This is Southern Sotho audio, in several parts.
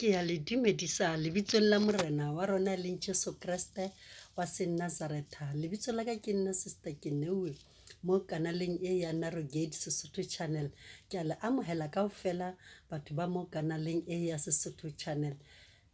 Ke ya le dumedisa lebitsong la Morena wa rona e leng Jesu Kreste wa Senazaretha. Lebitso la ka ke nna Sister Keneuwe mo kanaleng e ya Narrow Gate Sesotho Channel. Ke a le amohela kaofela batho ba mo kanaleng e ya Sesotho Channel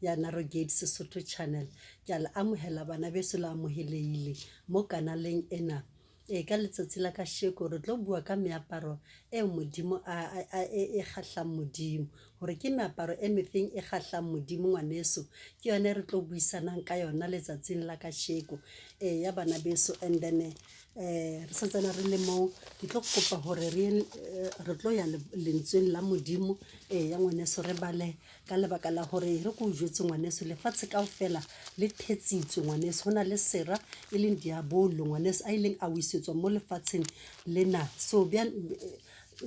ya Narrow Gate Sesotho Channel. Ke a le amohela bana beso le amohelehile mo kanaleng ena. Ee, ka letsatsi la kasheko re tlo bua ka meaparo eo Modimo a e kgahlang Modimo. Hore ke meaparo e mefeng e kgahlang Modimo ngwaneso, ke yona e re tlo buisanang ka yona letsatsing la kasheko. Eya bana beso and then re santsane re le moo, ke tlo kopa hore re re tlo ya lentsweng la Modimo. Eya ngwaneso re bale Ka lebaka la hore e re ke o jwetse ngwaneso, lefatshe kaofela le thetsitswe ngwaneso. Ho na le sera e leng diabolo ngwaneso a ileng a wisetswa mo lefatsheng lena. So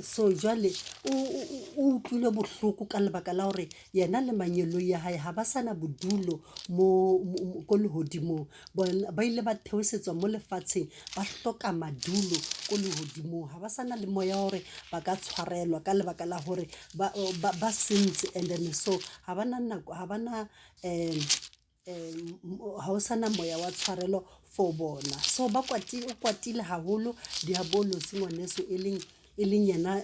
so jwale o utlwile bohloko ka lebaka la hore yena le mangeloi a hae ha ba sa na bodulo mo ko lehodimong. Bona ba ile ba theosetswa mo lefatsheng, ba hloka madulo ko lehodimong. Ha ba sa na le moya wa hore ba ka tshwarelwa ka lebaka la hore ba ba ba sentse and then so ha ba na nako, ha ba na ha ho sana moya wa tshwarelo for bona. So ba kwatile, o kwatile haholo diabolosi ngwaneso e leng e leng yena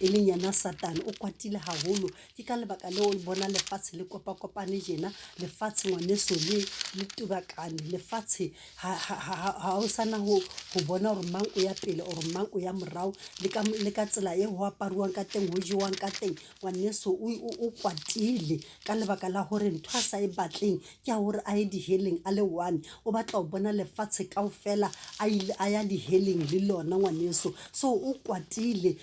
e leng yena Satane o kwatile haholo. Ke ka lebaka leo o bona lefatshe le kopakopane tjena, lefatshe ngwaneso le le tubakane, lefatshe ha ha ha o sana ho ho bona hore mang o ya pele or mang o ya morao. Le ka le ka tsela eo ho aparuwang ka teng, ho jewang ka teng, ngwaneso o kwatile ka lebaka la hore ntho a sa e batleng ke ya hore a ye diheleng a le one. O batla ho bona lefatshe kaofela a ile a ya diheleng le lona ngwaneso. So o kwatile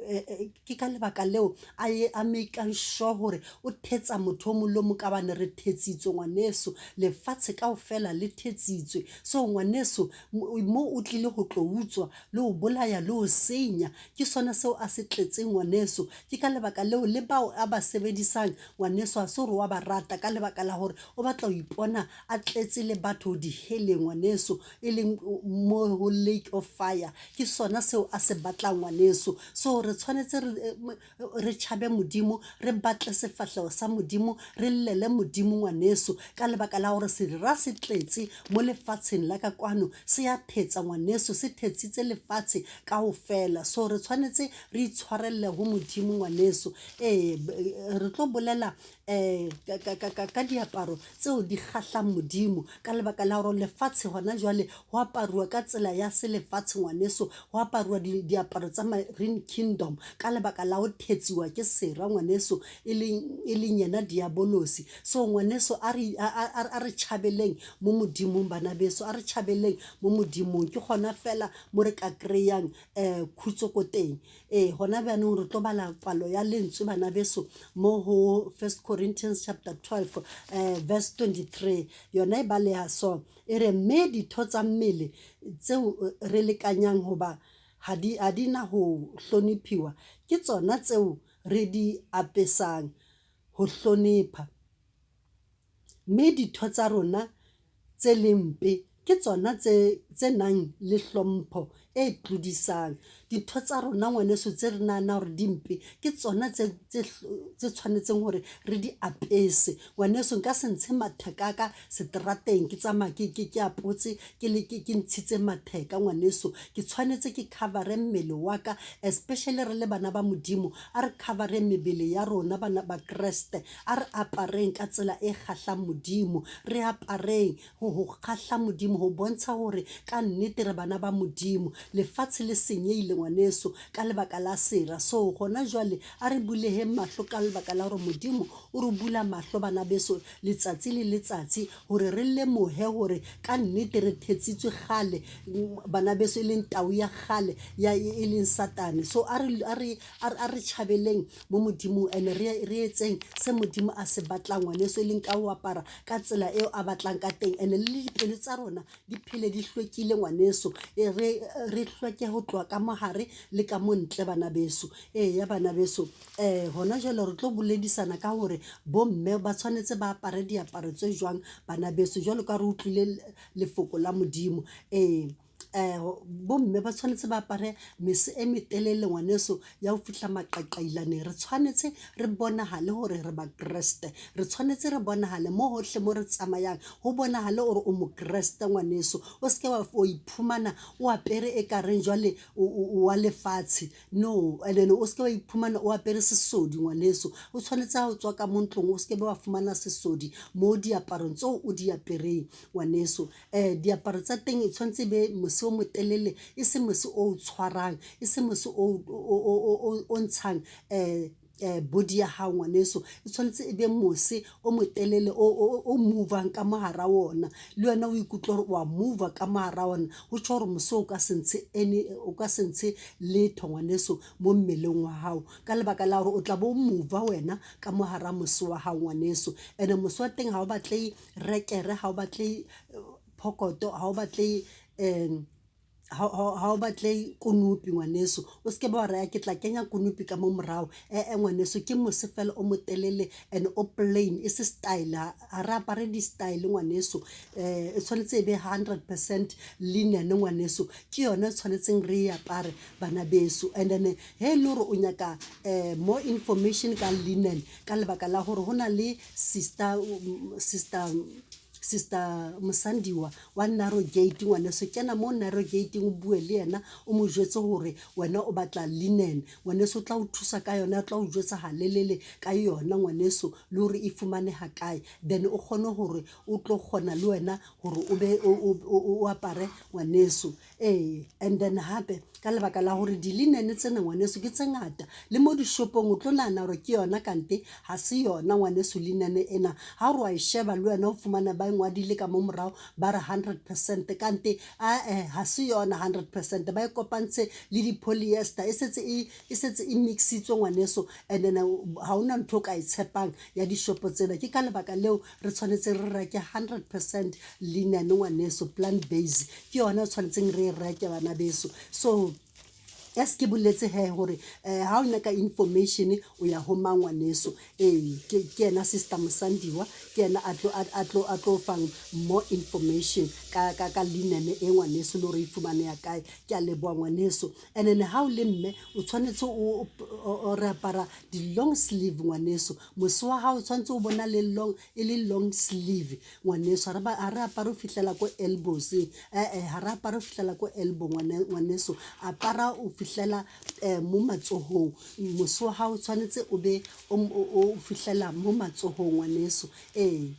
ke ka lebaka leo a ye a make-ang sure hore o thetsa motho o mong le o mong ka hobane re thetsitswe ngwaneso. Lefatshe kaofela le thetsitswe. So ngwaneso mo o tlile ho tlo utswa le ho bolaya le ho senya. Ke sona seo a se tletseng ngwaneso. Ke ka lebaka leo le bao a ba sebedisang ngwaneso ha se hore wa ba rata ka lebaka la hore o batla ho ipona a tletse le batho diheleng ngwaneso, e leng mo ho lake of fire. Ke sona seo a se batlang ngwaneso. So re tshwanetse re tjhabe Modimo, re batle sefahleho sa Modimo, re llele Modimo ngwaneso ka lebaka la hore sera se tletse mo lefatsheng la ka kwano, se ya thetsa ngwaneso, se thetsitse lefatshe kaofela. So re tshwanetse re itshwarelle ho Modimo ngwaneso. Ee, re tlo bolela ka diaparo tseo di kgahlang Modimo ka lebaka la hore lefatshe hona jwale ho aparuwa ka tsela ya selefatshe ngwaneso, ho aparuwa diaparo tsa Marine Kingdom ka lebaka la ho thetsiwa ke sera ngwaneso e leng yena diabolosi. So ngwaneso a re tjhabeleng mo Modimong bana beso, a re tjhabeleng mo Modimong. Ke gona fela mo re ka kry-ang khutso ko teng. Ee, gona bjanong re tlo bala palo ya lentswe bana beso mo ho First Corinthians chapter 12 verse 23. Yona e baleha so, e re mme ditho tsa mmele tseo re lekanyang hoba ha di ha di na ho hlonephiwa ke tsona tseo re di apesang ho hlonepha. Mme ditho tsa rona tse leng mpe ke tsona tse, tse nang le hlompho e tlodisang. Ditho tsa rona ngwaneso tse re nahanang hore di mpe, ke tsona tse, tse, tse tshwanetseng hore re di apese. Ngwaneso nka se ntshe matheka a ka seterateng ke tsamaya ke, ke, ke apotse ke le, ke, ke ntshitse matheka ngwaneso. Ke tshwanetse ke cover-e mmele wa ka, especially re le bana ba Modimo, a re cover-eng mebele ya rona bana ba Kreste. A re apareng ka tsela e kgahlang Modimo, re apareng ho ho kgahla Modimo, ho bontsha hore ka nnete re bana ba Modimo. Lefatshe le senyehile ngwaneso ka lebaka la sera. So gona jwale a re buleheng mahlo ka lebaka la hore Modimo o re bula mahlo bana beso letsatsi le letsatsi hore re lemohe hore ka nnete re thetsitswe kgale bana beso e leng tau ya kgale ya e leng Satane. So a re a re a re tjhabeleng mo Modimong and re re etseng se Modimo a se batlang ngwaneso e leng ka ho apara ka tsela eo a batlang ka teng and le dipelo tsa rona di phele di hlwekile ngwaneso. E re re hlweke ho tloha ka mohare le ka mo ntle bana beso. Eya bana beso hona jwale re tlo boledisana ka hore bomme ba tshwanetse ba apare diaparo tse jwang bana beso jwalo ka re utlwile lefoko la Modimo. Ee. Bomme ba tshwanetse ba apare mese e metelele ngwaneso ya ho fihla maqaqailaneng. Re tshwanetse re bonahale hore re Bakreste, re tshwanetse re bonahale mo hohle mo re tsamayang, ho bonahale hore o Mokreste ngwaneso. O seke wa o iphumana o apere e kareng jwale o wa lefatshe, no. And then o seke wa iphumana o apere sesodi ngwaneso. O tshwanetse ha o tswa ka mo ntlong, o seke be wa fumana sesodi mo diaparong tseo o di apereng ngwaneso. Diaparo tsa teng e tshwanetse e be mose o motelele, e se mose o tshwarang, e se mose o ntshang body ya hao ngwaneso. E tshwanetse e be mose o motelele o move-ang ka mohara ona, le wena o ikutlwe hore wa move-a ka mohara ona. Ho tjho hore mose o ka se ntshe any, o ka se ntshe letho ngwaneso mo mmeleng wa hao. Ka lebaka la hore o tla bo o move-a wena ka mohara mose wa hao ngwaneso. Ene mose wa teng ha o batlehe rekere, ha o batlehe phokoto, ha o batlehe ha o batlehe konopi ngwaneso. O seke be wa re ke tla kenya konopi ka mo morao. Eh ngwaneso, ke mose fela o motelele and o plain, e se style. Ha re apare di-style ngwaneso. E tshwanetse e be 100% linen ngwaneso. Ke yona e tshwanetseng re e apare bana beso. And then he e le hore o nyaka more information ka linen, ka lebaka la hore hona le sister Mosandiwa wa Narrow Gate ngwaneso. Kena mo Narrow Gate-eng o bue le yena, o mo jwetse hore wena o batla linen. Ngwaneso o tla o thusa ka yona, o tla o jwetsa halelele ka yona ngwaneso, le hore e fumaneha kae. Then o kgone hore o tlo kgona le wena hore o be o apare ngwaneso. Ee, and then hape ka lebaka la hore di-linen tsena ngwaneso ke tse ngata, le mo dishopong o tlo nahana hore ke yona kante ha se yona ngwaneso linen ena. Ha o re wa e sheba le wena o fumana ba e ngwadile ka mo morao, ba re 100% kante ae ha se yona 100%. Ba e kopantse le di-polyester, e setse e mix-itswe ngwaneso. And then ha hona ntho o ka e tshepang ya dishopo tsena. Ke ka lebaka leo re tshwanetse re reke 100% linen ngwaneso, plant base. Ke yona e tshwanetseng re e reke bana beso. So as ke boletse he hore ha o nyaka information o ya ho mang ngwaneso. Ee, ke yena Sister Mosandiwa, ke yena a tlo fang more information ka linen e ngwaneso, le hore e fumaneha kae. Ke a leboha ngwaneso. And then ha o le mme o tshwanetse o re apara di-long sleeve ngwaneso. Mose wa hao o tshwanetse o bona le long, e le long sleeve ngwaneso. Ha re apare ho fihlela ko elbows, eh ha re apare ho fihlela ko elbow ngwaneso. Apara o fihlela mo matsohong. Mose wa hao o tshwanetse o be o fihlela mo matsohong ngwaneso. Ee,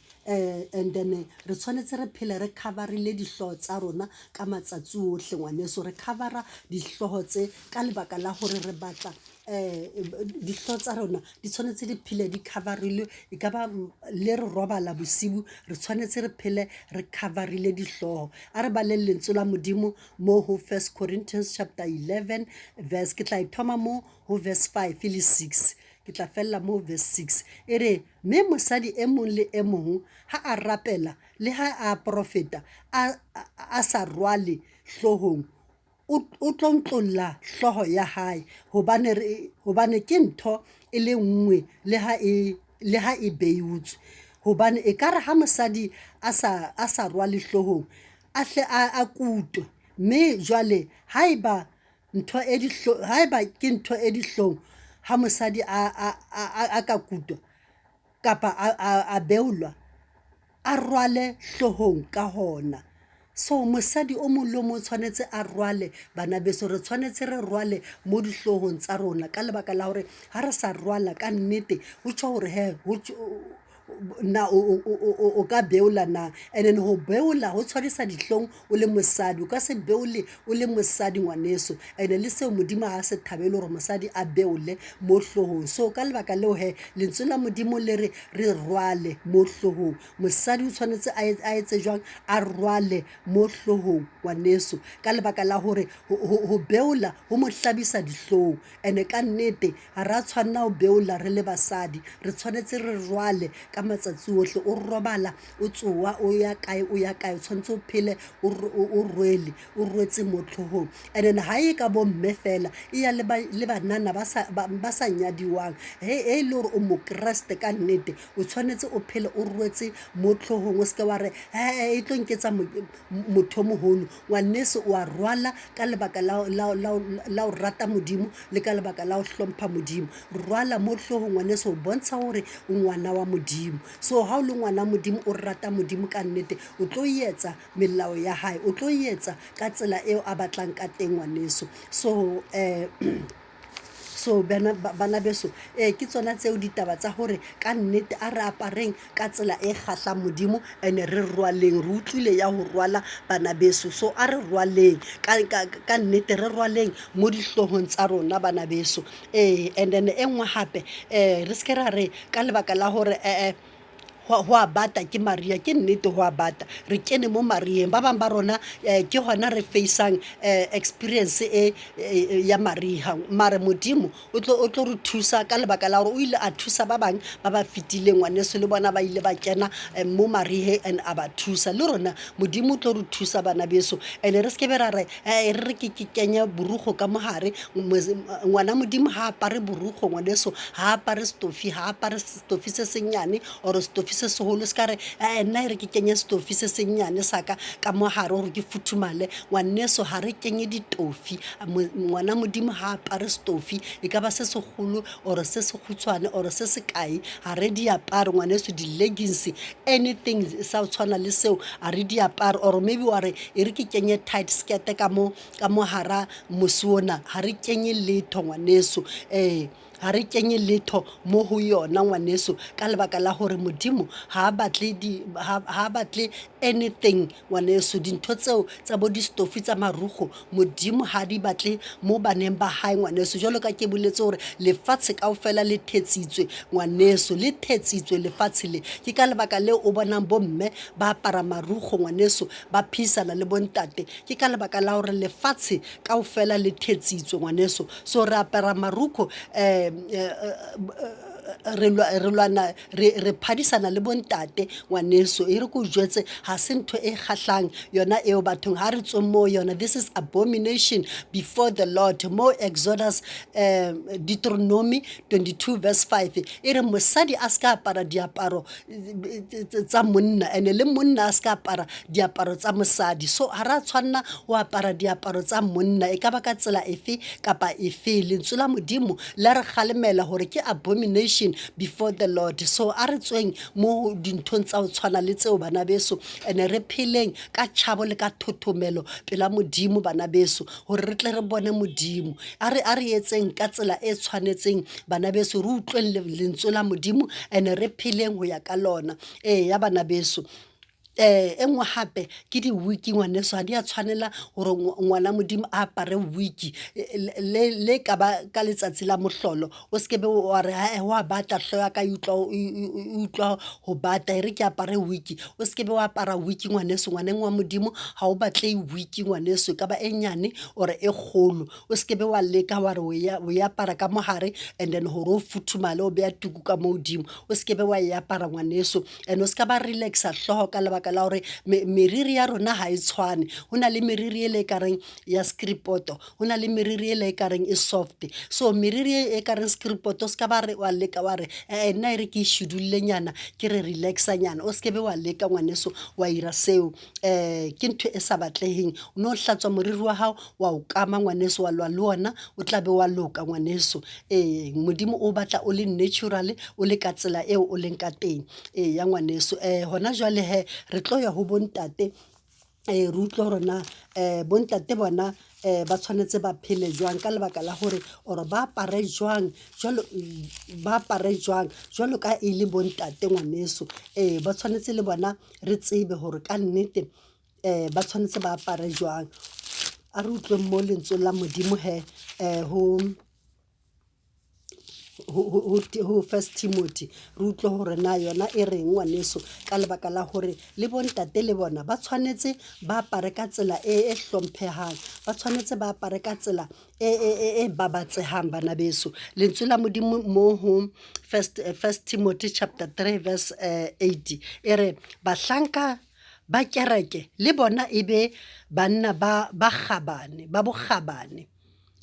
and then re tshwanetse re phele re cover-ile dihlooho tsa rona ka matsatsi ohle ngwaneso. Re cover-a dihlooho tse ka lebaka la hore re batla dihlooho tsa rona di tshwanetse di phele di cover-ilwe. E ka ba le re robala bosiu, re tshwanetse re phele re cover-ile dihlooho. A re baleng lentswe la Modimo mo ho First Corinthians chapter 11 verse, ke tla e thoma mo ho verse 5 le 6, ke tla fella mo verse 6. E re, mme mosadi e mong le e mong ha a rapela le ha a profeta a sa rwale hloohong, o tlontlolla hlooho ya hae, hobane ke ntho e le nngwe le ha e beutswe. Hobane ekare ha mosadi a sa rwale hloohong, a hle a kutwe, mme jwale haeba ke ntho e dihlong ha mosadi a ka kutwa kapa a beolwa, a rwale hloohong ka hona. So mosadi o mong le o mong o tshwanetse a rwale bana beso. Re tshwanetse re rwale mo dihloohong tsa rona, ka lebaka la hore ha re sa rwala ka nnete, ho tjho hore he na o ka beola na? And then ho beola ho tshwarisa dihlong o le mosadi. O ka se beole o le mosadi ngwaneso. And le seo Modimo ha se thabele hore mosadi a beole mo hloohong. So ka lebaka leo he, lentswe la Modimo le re re rwale mo hloohong. Mosadi o tshwanetse a etse jwang? A rwale mo hloohong ngwaneso, ka lebaka la hore ho beola ho mo hlabisa dihlong. And ka nnete ha ra tshwanela ho beola re le basadi, re tshwanetse re rwale ka matsatsi ohle, o robala, o tsoha, o ya kae, o ya kae, o tshwanetse o phele o rwele, o rwetse mo tlhohong. And then ha e ka bo mme fela, e ya le banana ba sa nyadiwang. He e le hore o mokreste ka nnete, o tshwanetse o phele o rwetse mo tlhohong, o seke wa re e tlo nketsa motho o moholo. Ngwaneso, o a rwala ka lebaka la ho rata Modimo le ka lebaka la ho hlompha Modimo. Rwala mo hloohong ngwaneso ho bontsha hore o ngwana wa Modimo. So ha o le ngwana Modimo, o rata Modimo ka nnete, o tlo etsa melao ya hae, o tlo etsa ka tsela eo a batlang ka teng ngwaneso. So so bana beso, ee ke tsona tseo ditaba tsa hore ka nnete a re apareng ka tsela e kgahlang Modimo, and-e re rwaleng. Re utlwile ya ho rwala bana beso, so a re rwaleng ka nnete, re rwaleng mo dihloohong tsa rona bana beso. Ee, and then e nngwe hape, re se ke ra re ka lebaka la hore ee ho a bata ke mariha. Ke nnete ho a bata, re kene mo mariheng, ba bang ba rona ke hona re face-ang experience e ya mariha. Mare Modimo o tlo re thusa ka lebaka la hore o ile a thusa ba bang ba ba fetileng ngwaneso, le bona ba ile ba kena mo mariheng and a ba thusa. Le rona Modimo o tlo re thusa bana beso. And re se ke be ra re re re ke kenye borukgo ka mohare. Ngwana Modimo ha apare borukgo ngwaneso, ha apare stofi, ha apare stofi se senyane or stofi se seholo. Se ka re nna e re ke kenye stofi se senyane sa ka ka mohare hore ke futhumale. Ngwaneso, ha re kenye ditofi. Ngwana Modimo ha apare stofi, e ka ba se seholo or se sekgutshwane or se sekae, ha re di apare ngwaneso. Di-leggings, anything sa ho tshwana le seo, ha re di apare. Or maybe wa re e re ke kenye tight skirt ka mo ka mo hara mose ona, ha re kenye letho ngwaneso. Ee, ha re kenye letho mo ho yona ngwaneso, ka lebaka la hore Modimo ha a batle anything ngwaneso. Dintho tseo tsa bo distofi tsa marukgo, Modimo ha di batle mo baneng ba hae ngwaneso. Jwalo ka ke boletse hore lefatshe kaofela le thetsitswe ngwaneso, le thetsitswe lefatshe le. Ke ka lebaka leo o bonang bo mme ba apara marukgo ngwaneso, ba pheisana le bo ntate. Ke ka lebaka la hore lefatshe kaofela le thetsitswe ngwaneso. So re apara marukgo, re lwana, re phadisana le bontate ngwaneso. E re ke o jwetse, ha se ntho e kgahlang yona eo bathong. Ha re tsweng mo yona, this is abomination before the Lord. Mo Exodus, Deuteronomy 22 verse 5 e re mosadi a se ka apara diaparo tsa monna, and le monna a se ka apara diaparo tsa mosadi. So ha ra tshwanna ho apara diaparo tsa monna, e ka ba ka tsela efe kapa efe. Lentswe la Modimo la re kgalemela hore ke abomination before the Lord. So a re tsweng mo dinthong tsa ho tshwana le tseo bana beso, and re pheleng ka tjhabo le ka thothomelo pela Modimo bana beso, hore re tle re bone Modimo. A re etseng ka tsela e tshwanetseng bana beso, re utlweng lentswe la Modimo and re pheleng ho ya ka lona. Ee ya bana beso. E nngwe hape ke di-wig ngwaneso, ha di a tshwanela hore ngwana Modimo a apare wig le ka ba ka letsatsi la mohlolo. O se ke be wa re ho a bata, hlooho ya ka e utlwa ho bata, e re ke apare wig. O se ke be wa apara wig ngwaneso, ngwaneng wa Modimo ha o batle wig ngwaneso, e ka ba e nyane or e kgolo. O se ke be wa leka wa re o e apara ka mohare and then hore o futhumale, o beha tuku ka mo hodimo. O se ke be wa e apara ngwaneso. And o se ka ba relaxa hlooho ka lebaka la hore meriri ya rona ha e tshwane. Ho na le meriri e le e kareng ya skripoto, ho na le meriri e le e kareng e soft. So meriri e kareng skripoto, o se ka ba re wa leka wa re nna e re ke e šidulle nyana, ke re relaxa nyana. O se ke be wa leka ngwaneso wa ira seo, ke ntho e sa batleheng. O no hlatswa moriri wa hao, wa o kama ngwaneso, wa lwa le ona, o tla be wa loka ngwaneso. Ee, Modimo o batla o le natural, o le ka tsela eo o leng ka teng. Ee ya ngwaneso. Hona jwale hee re tlo ya ho bontate, re utlwe hore na bontate bona ba tshwanetse ba phele jwang ka lebaka la hore or ba apare jwang jwalo, ba apare jwang jwalo ka e le bontate ngwaneso. Ee, ba tshwanetse le bona re tsebe hore ka nnete ba tshwanetse ba apare jwang. A re utlweng mo lentsweng la Modimo hee ho ho First Timothy, re utlwe hore na yona e reng ngwaneso. Ka lebaka la hore le bontate le bona ba tshwanetse ba apare ka tsela e hlomphehang, ba tshwanetse ba apare ka tsela e babatsehang bana beso. Lentswe la Modimo mo ho First Timothy chapter 3 verse 8 e re, bahlanka ba kereke le bona e be banna ba kgabane, ba bokgabane.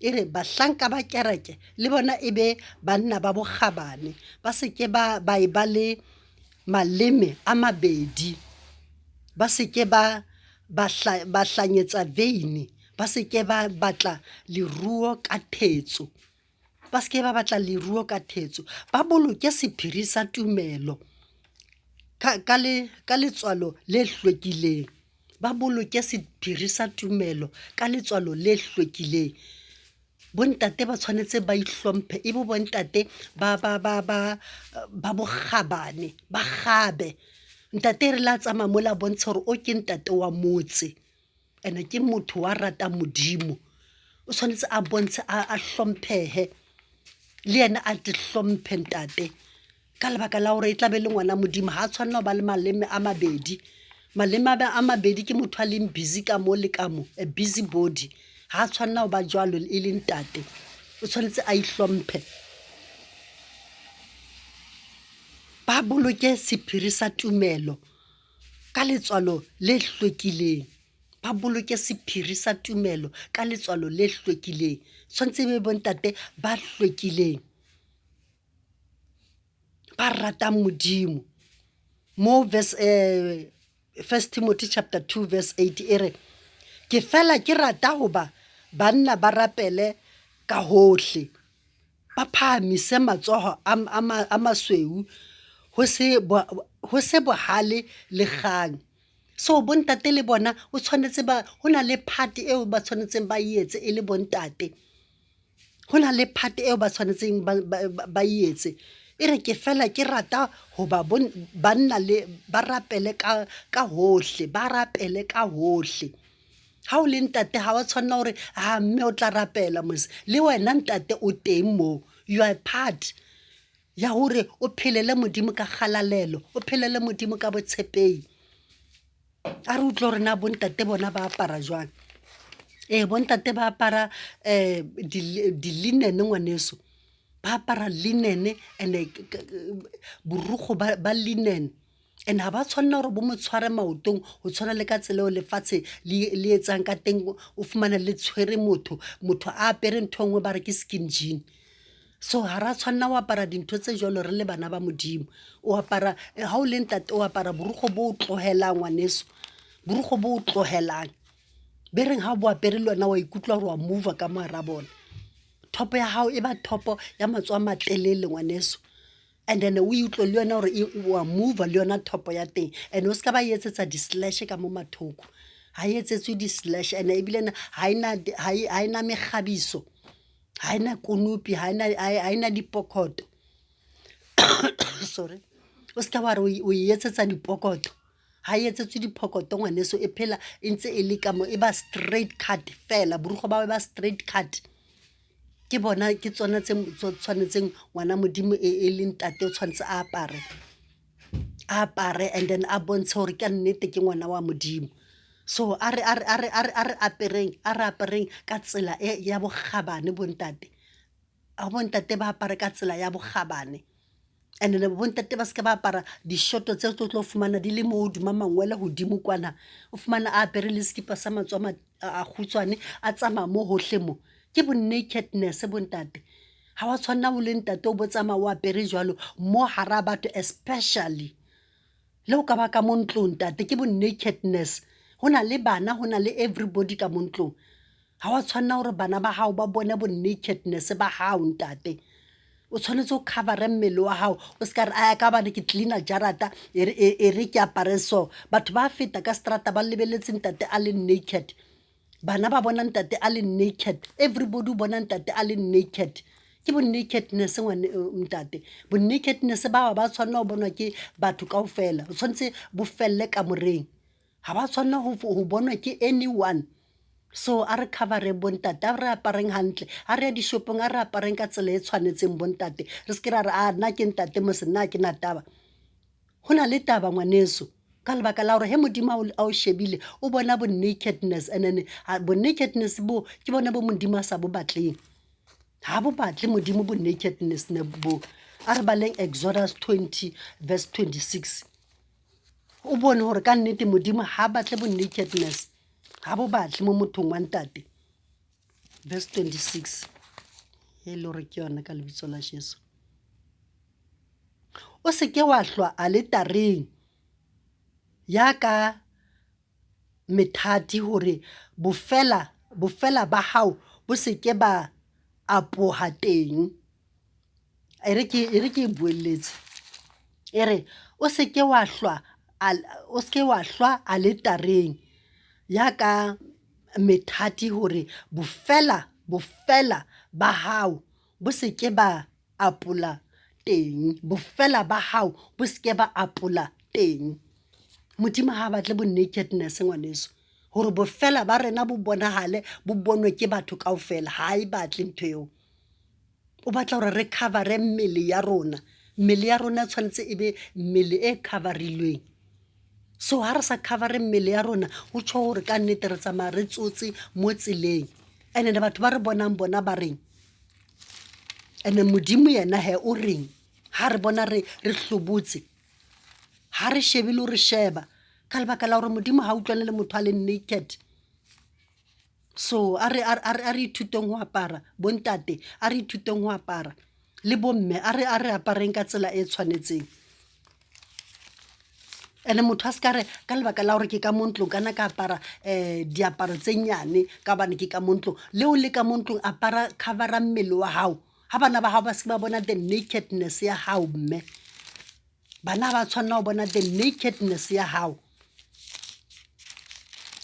E re bahlanka ba kereke le bona e be banna ba bokgabane, ba se ke ba e ba le maleme a mabedi, ba se ke ba hlanyetsa veine, ba se ke ba batla leruo ka thetso, ba se ke ba batla leruo ka thetso, ba boloke sephiri sa tumelo ka letswalo le hlwekileng, ba boloke sephiri sa tumelo ka letswalo le hlwekileng. Bontate ba tshwanetse ba ihlomphe, e bo bontate ba bokgabane, ba kgabe. Ntate re la tsamaya mola bontshe hore o ke ntate wa motse, ene ke motho wa ratang Modimo. O tshwanetse a bontshe a hlomphehe, le yena a te hlomphe ntate. Ka lebaka la hore e tla be le ngwana Modimo, ha tshwanela ho ba le maleme a mabedi. Maleme a mabedi ke motho a leng busy ka mo le ka mo, a busy body. Ha tshwanela ho ba jwalo e le ntate, o tshwanetse a ihlomphe. Ba boloke sephiri sa tumelo ka letswalo le hlwekileng, ba boloke sephiri sa tumelo ka letswalo le hlwekileng. Tshwanetse e be bontate ba hlwekileng, ba ratang Modimo. Mo verse First Timothy chapter 2 verse 8 e re, ke fela ke rata hoba banna ba rapele ka hohle, ba phahamise matsoho a masweu, ho se bohale le kgang. So bontate le bona o tshwanetse ba, ho na le part eo ba tshwanetseng ba etse e le bontate. Ho na le part eo ba tshwanetseng ba etse. E re ke fela ke rata hoba banna le ba rapele ka hohle, ba rapele ka hohle. Ha o le ntate ha wa tshwanela hore ha mme o tla rapela mos, le wena ntate o teng moo. You are part ya hore o phelele Modimo ka kgalalelo, o phelele Modimo ka botshepehi. A re utlwe hore na bontate bona ba apara jwang. Ee, bontate ba apara di-linen ngwaneso, ba apara linen and-e borukgo ba linen. And ha ba tshwanela hore bo mo tshware maotong ho tshwana le ka tsela eo lefatshe le etsang ka teng. O fumane le tshwere motho, motho a apere ntho e nngwe ba re ke skin jean. So ha ra tshwanela ho apara dintho tse jwalo re le bana ba Modimo. O apara, ha o le ntate o apara borukgo bo o tlohelang ngwaneso, borukgo bo o tlohelang. Be reng ha o bo apere le wena wa ikutlwa hore wa move-a ka mohara bona. Thopo ya hao e ba thopo ya matsoho a matelele ngwaneso. And then o utlwe le yona hore wa move-a le yona thopo ya teng. And o ska ba etsetsa di-slash ka mo mathoko. Ha e etsetswe di-slash, and ebile ha ena mekgabiso, ha ena konopi, ha ena dipokoto. Sorry. O ska wa re o e etsetsa dipokoto. Ha e etsetswe diphokoto ngwaneso, e phela e ntse e le ka mo, e ba straight cut fela, borukgo ba ba straight cut. Ke bona ke tsona tse tshwanetseng ngwana Modimo e le ntate o tshwanetse a apare, a apare and then a bontshe hore ka nnete ke ngwana wa Modimo. So a re apereng, a re apereng ka tsela e ya bokgabane bontate. A bontate ba apare ka tsela ya bokgabane. And then bontate ba se ke ba apara dishoto tse tlo tlo fumana di le mo hodima mangwele hodimo kwana. O fumana a apere le sekipa sa matsoho a kgutshwane, a tsamaya mo hohle mo. Ke bo nakedness bontate. Ha wa tshwanela o le ntate o bo tsamaya o apere jwalo mo hara batho, especially le o ka ba ka mo ntlong ntate, ke bo nakedness. Ho na le bana, ho na le everybody ka mo ntlong. Ha wa tshwanela hore bana ba hao ba bone bo nakedness ba hao ntate. O tshwanetse o cover-e mmele wa hao, o ska re aya ka hobane ke cleaner jarata e re ke apare so. Batho ba feta ka seterata ba lebelletse ntate a le naked. Bana ba bona ntate a le naked, everybody o bona ntate a le naked. Ke bo nakedness ngwane ntate. Bo nakedness ba ba tshwanela ho bonwa ke batho kaofela. O tshwanetse bo felle kamoreng. Ha ba tshwanela ho bonwa ke anyone. So a re cover-reng bo ntate, a re apareng hantle, ha re ya dishopong a re apareng ka tsela e tshwanetseng bo ntate. Re se ke ra re aa nna ke ntate mos nna ha ke na taba. Ho na le taba ngwaneso ka lebaka la hore he Modimo a o shebile o bona bo nakedness and then bo nakedness bo ke bona bo Modimo a sa bo batleng. Ha bo batle Modimo bo nakedness bo. A re baleng Exodus 20 verse 26. O bone hore ka nnete Modimo ha batle bo nakedness. Ha bo batle mo mothong wa ntate. Verse 26. E le hore ke yona ka lebitso la Jesu. O se ke wa hlwa aletareng ya ka methati hore bofela bofela ba hao bo se ke ba apoha teng. E re ke e re ke e boeletse. E re o se ke wa hlwa o se ke wa hlwa aletareng ya ka methati hore bofela bofela ba hao bo se ke ba apola teng. Bofela ba hao bo se ke ba apola teng. Modimo ha a batle bo nakedness ngwaneso. Hore bofela ba rena bo bonahale bo bonwe ke batho kaofela. Ha e batle ntho eo. O batla hore re cover-e mmele ya rona. Mmele ya rona tshwanetse e be mmele e cover-ilweng. So ha re sa cover-e mmele ya rona, ho tjho hore ka nnete re tsamaya re tsotse mo tseleng. And then batho ba re bonang bona ba reng? And-e Modimo yena hee o reng ha re bona re re hlobotse? Ha re shebile o re sheba ka lebaka la hore Modimo ha utlwane le motho a leng naked. So a re a re ithuteng ho apara bo ntate, a re ithuteng ho apara le bo mme a re a re apareng ka tsela e tshwanetseng. And-e motho a se ka re ka lebaka la hore ke ka mo ntlong ka nna ka apara diaparo tse nyane ka hobane ke ka mo ntlong. Le o le ka mo ntlong apara cover-a mmele wa hao. Ha bana ba hao ba se ba bona the nakedness ya hao mme. Bana ha ba tshwanela ho bona the nakedness ya hao.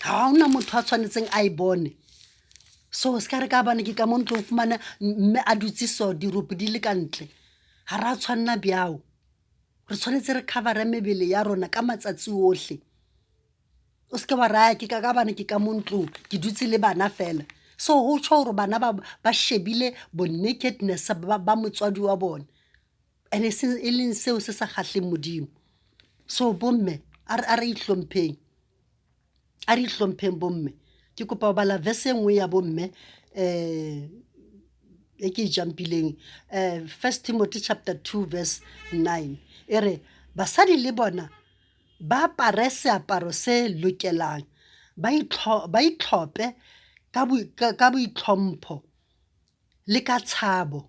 Ha hona motho a tshwanetseng a e bone. So se ka re ka hobane ke ka mo ntlong o fumane mme a dutse so dirope di le ka ntle. Ha ra tshwanela bjao. Re tshwanetse re cover-e mebele ya rona ka matsatsi ohle. O se ke wa raya ke ka ka hobane ke ka mo ntlong ke dutse le bana feela. So ho tjho hore bana ba ba shebile bo nakedness ba motswadi wa bona. And e leng seo se sa kgahleng Modimo. So bomme a re a re ihlompheng. A re ihlompheng bomme. Ke kopa ho bala verse e nngwe ya bomme e ke e jump-ileng. First Timothy chapter 2 verse 9 e re basadi le bona ba apare seaparo se lokelang, ba ba itlhope ka ka boitlhompho le ka tshabo,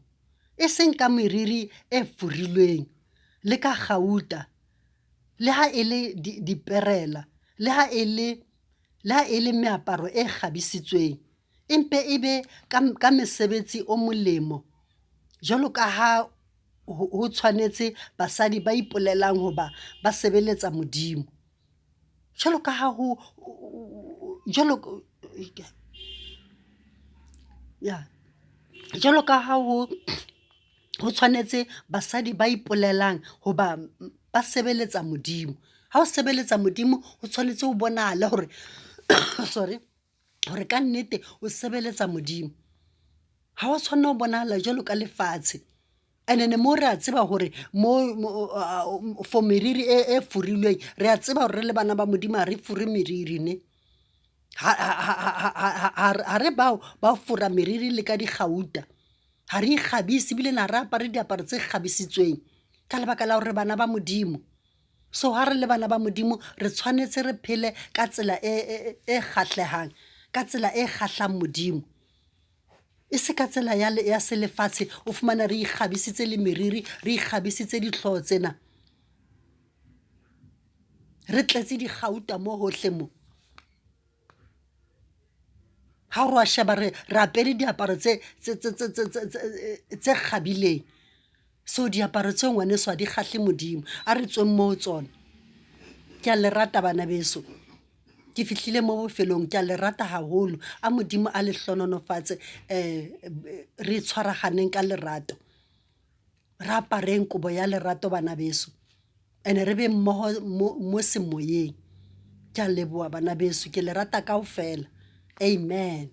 e seng ka meriri e furilweng le ka kgauta, le ha e le diperela, le ha e le le ha e le meaparo e kgabisitsweng. E mpe e be ka ka mesebetsi o molemo, jwalo ka ha ho tshwanetse basadi ba ipolelang hoba ba sebeletsa Modimo. Jwalo ka ha ho jwalo ya jwalo ka ha ho ho tshwanetse basadi ba ipolelang hoba ba sebeletsa Modimo. Ha o sebeletsa Modimo, ho tshwanetse ho bonahale hore sorry hore ka nnete o sebeletsa Modimo. Ha wa tshwanela ho bonahala jwalo ka lefatshe. And then mo re a tseba hore mo for meriri e furilweng, re a tseba hore re le bana ba Modimo ha re fure meriri ne. Ha re bao ba fura meriri le ka dikgauta. Ha re ikgabise ebile ha re apare diaparo tse kgabisitsweng ka lebaka la hore re bana ba Modimo. So ha re le bana ba Modimo re tshwanetse re phele ka tsela e e kgahlehang, ka tsela e kgahlang Modimo. E se ka tsela ya ya selefatshe o fumana re ikgabisitse le meriri, re ikgabisitse dihlooho tsena. Re tletse dikgauta mo hohle mo. Ha o re wa sheba re re apere diaparo tse tse tse tse tse tse tse kgabileng. So diaparo tseo ngwaneso ha di kgahle Modimo. A re tsweng mo ho tsona. Ke a le rata bana beso. Ke fihlile mo bofelong, ke a le rata haholo. A Modimo a le hlohonolofatse re tshwaraganeng ka lerato. Re apareng kobo ya lerato bana beso. And-e re be mmoho mo semoyeng. Ke a leboha bana beso, ke le rata kaofela. Amen.